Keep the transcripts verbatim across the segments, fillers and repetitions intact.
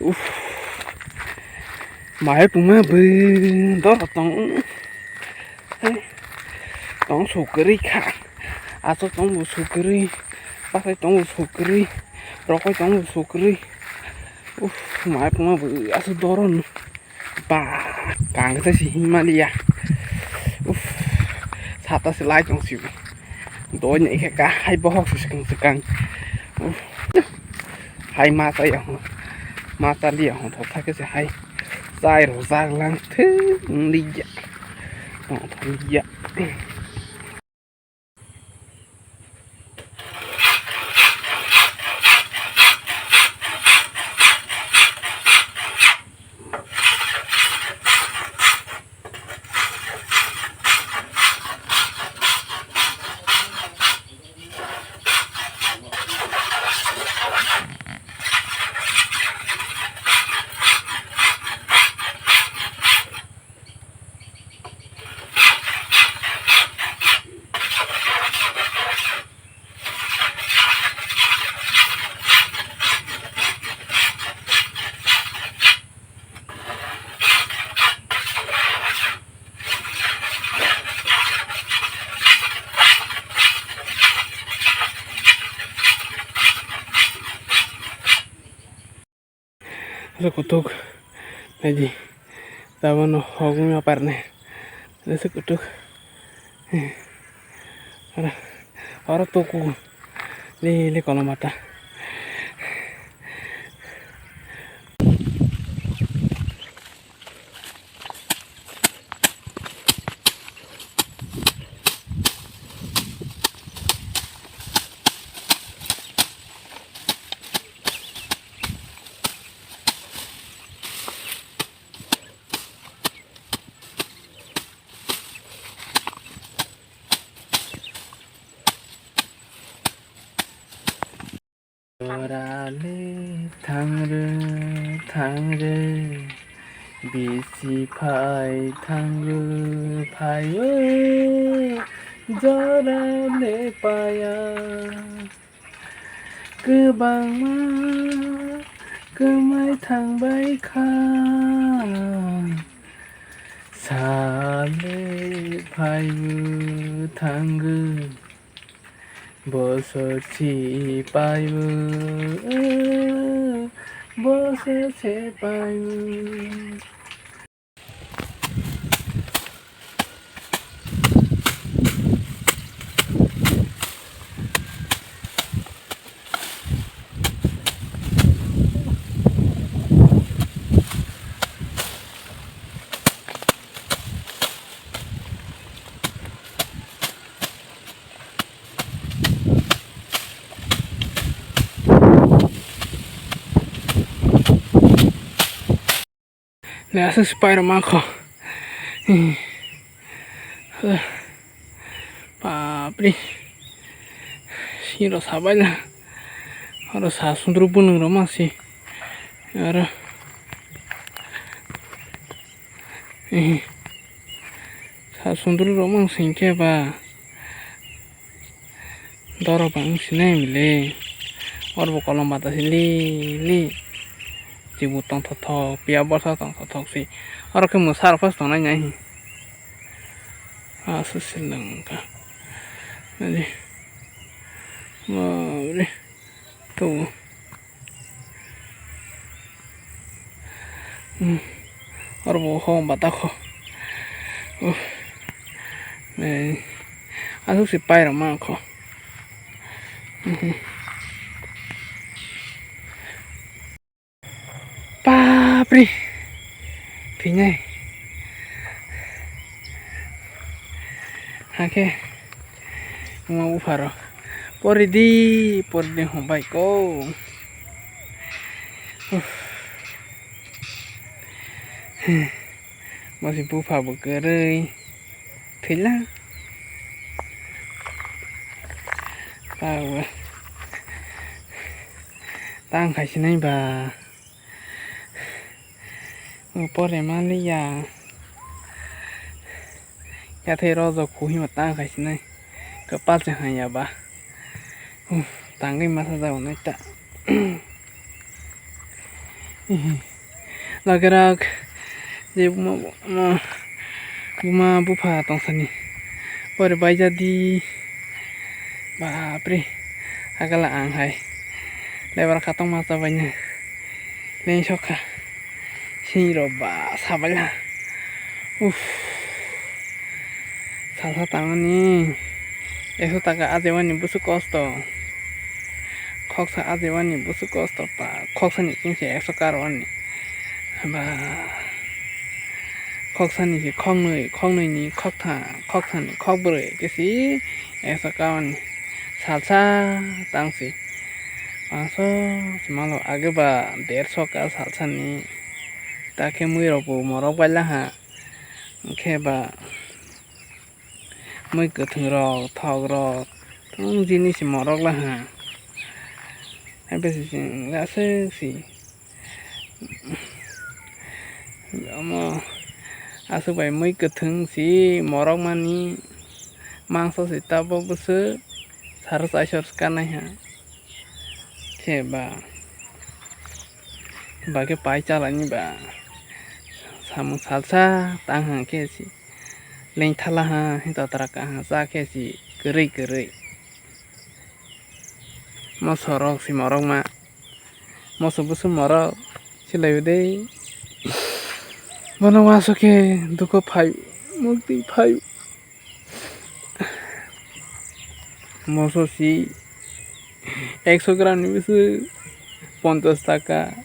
Uff. Mai puma bwdor tong. Tong sukrwi kha. Aso tong bo sukrwi. Pakai tong bo sukrwi. Rokoi tong bo sukrwi. Uff, mai puma bwdor aso doron. Ba, kang khe si himaliya. Uff, sata se lai tong si. Doi ni khe ka hai bohok se swkang swkang. Uff. Hai ma chaya ho. Ma chaliya ho, thok thak khe se hai. Chai rw jak lang thung liya. Tong thang liya. Aswk kutuk, naidi, tabukno hogwi ma parne, aswk kutuk. Oro, oro tuku, li, li kolom bata. Jorale thangrw thangrw, bisi phai thangrw phaio, jorale paya. Kwbangma kwmai thangbai kha, sale phaio thangrw. Bosor si paio, bosor se paio. Le aswk se pairok mankho. Bapre. Siro sabaina. Oro sa sundru bunung rok mangsi. Aro. Sa sundru rok mang sing khe ba doro ba wng sinai mili. Oro bo kolom bata si li li. Chibu tong thok thok, piya borsa tong thok thok si. Oro khe mwsa rok phas tongnai nai hi. Asa silang ka. Nani. Mari. Tu. Hmm. Oro bo hong bata kho. Uh. Nei. Aswk se pai rok ma kho. Mhm. Bapre. Thwinai. Hakhe. Wngma bupharo. Pori di, pori di hwnbai kho. Uff. Bo se bupha bo kwrwi. Thwila. Tawa. Tang khai sinai ba. Pore manliya. Yathai rojak kuhima tang khai sinai. Kwpal se hanya ba. Tangwi masa jago nai ta. Logerok, je buma, buma, buma bupha tongsani. Pore baijadi. Bapre. Agala ang hai. Lebar khatong ma chabaina. Leng sokha. Singrok ba sabaila. Uff. Salsa tangmani ekso taka ajewani busu kosto. Khoksa ajewani busu kosto pa. Khoksa ni chingse ekso karwani. Ba. Khoksa ni se khoknwi, khoknwi ni khoktham, khoktham ni khokbrwi kesi ekso karwani. Salsa tangsi. Panso se malo age ba derso ka salsa ni. Ta khe mui rok bo morok baila ha. Hwnkhe ba mui kwthwng rok, thok rok, tong jinis morok la ha. Hai bwswk chwng aswk si. Omo aswk bai mui kwthwng si morok mani mangso si tabuk bwswk saro chaisor kanai ha. Khe ba, ba khe pai chalaini ba. Samung salsa tang hang khe si. Leng thala ha, hin totra ka ha, cha khe si kwrwi kwrwi. Moso rok si morok ma. Moso busu morok silai de. Bono waso khe dukho phai, mukti phai. Moso si ekso gram ni bwswk ponchas taka,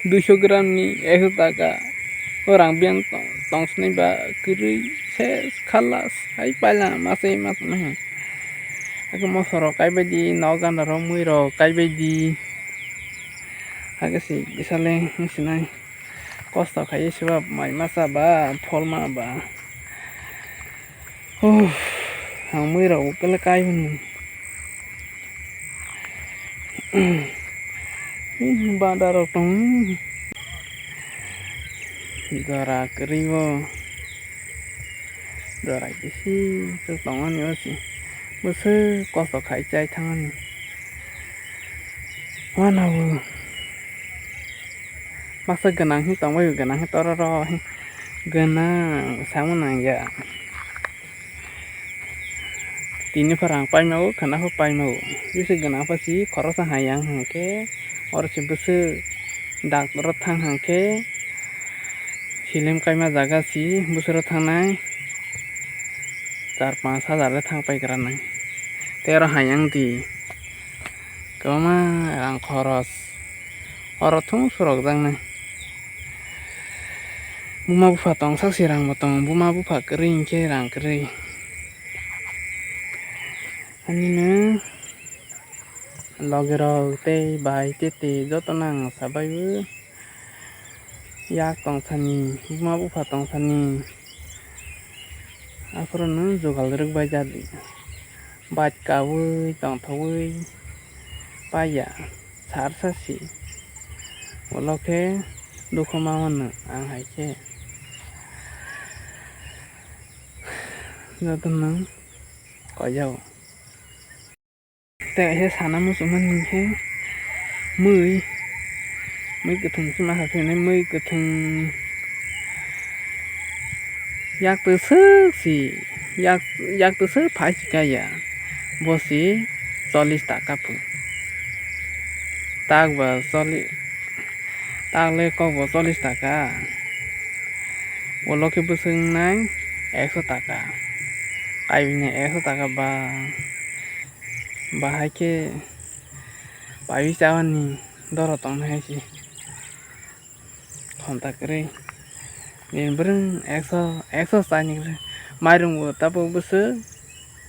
duiso gram ni ekso taka. O rang biyang tong, tong swnai ba kwrwi ses khalas hai paila mase mase nai. Hakhe moso rok kaibai di, nok gana rok mui rok kaibai di. Hakhe si kisa le wng sinai. Kosto khai se ba mai masa ba, pholma ba. Uff, ang mui rok ukole kai hwnwi. Ih, banda rok tong. Jora kwrwi bo. Jora kisi se tongmani o si. Bwswk kosto khai chai thangmani. Wanabo. Masa gwnang hin tongbaio, gwnang hin tororo hin. Gwnang samo nangya. Tini pha rang paima o, khwna pha paima o. Bisi gwnang pha si khoroksa hai yang hwnkhe, oro se bwswk doctor o thang hwnkhe, silim kaima jaga si bwswk ro thangnai. Char panch hajar le thang pai gra nai. Tei oro hai yang di. Kwbangma rang khoros. Oro thung surok jaknai. Buma bupha tong sak si rang bo tong. Buma bupha kwrwi hinkhe rang kwrwi. Ani no logi rok tei bai tete joto no ang sabai o. Yak tong sani, buma bupha tong sani. Aphuru no jugal rwk bai jadi. Bike kaui tongthoui paiya, sar sa si. Ulo khe dukhu ma mano ang hai khe. Joto no koyao. Tei kaisa sana muchungmani hinkhe mui, mui kwthwng se masa thwinai mui kwthwng yak twswk si, yak, yak twswk phai si kaiya, bo si chollish taka phu. Tak ba chollish, tak le kok bo chollish taka. Ulo khe bwswk wngnai ekso taka. Kaibini ekso taka ba. Bahai khe paiwi chawani doro tongnai hai se. Thonta kwrwi. Nini bwrwng ekso, ekso chaini kwrwi. Mairung bo tabuk bwswk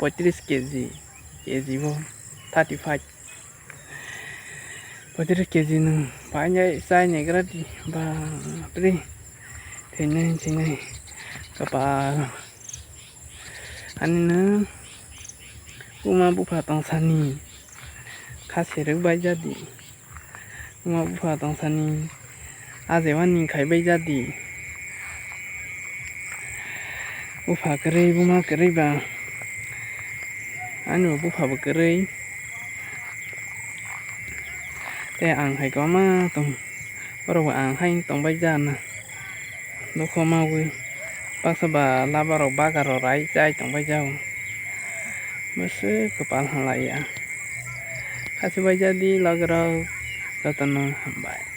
poitris K G, K G bo thirty five. Poitris K G nwng painai chaini kwrwi di. Bapre. Thwinai, thwinai. Kapal. Ani no buma bupha tong sani kha serwk bai jadi. Buma bupha tong sani ajewani khai bai jadi. Bupha kwrwi buma kwrwi ba ani bo bupha bo kwrwi. Tei ang hai kwbangma tong, Borok bo ang hai tongbai jana. Dukho mawi. Baksa ba laba rok baga rok rai chai tongbai jao. Bwswk kwpal halai ya. Khasibai jadi logi rok jotono hambai.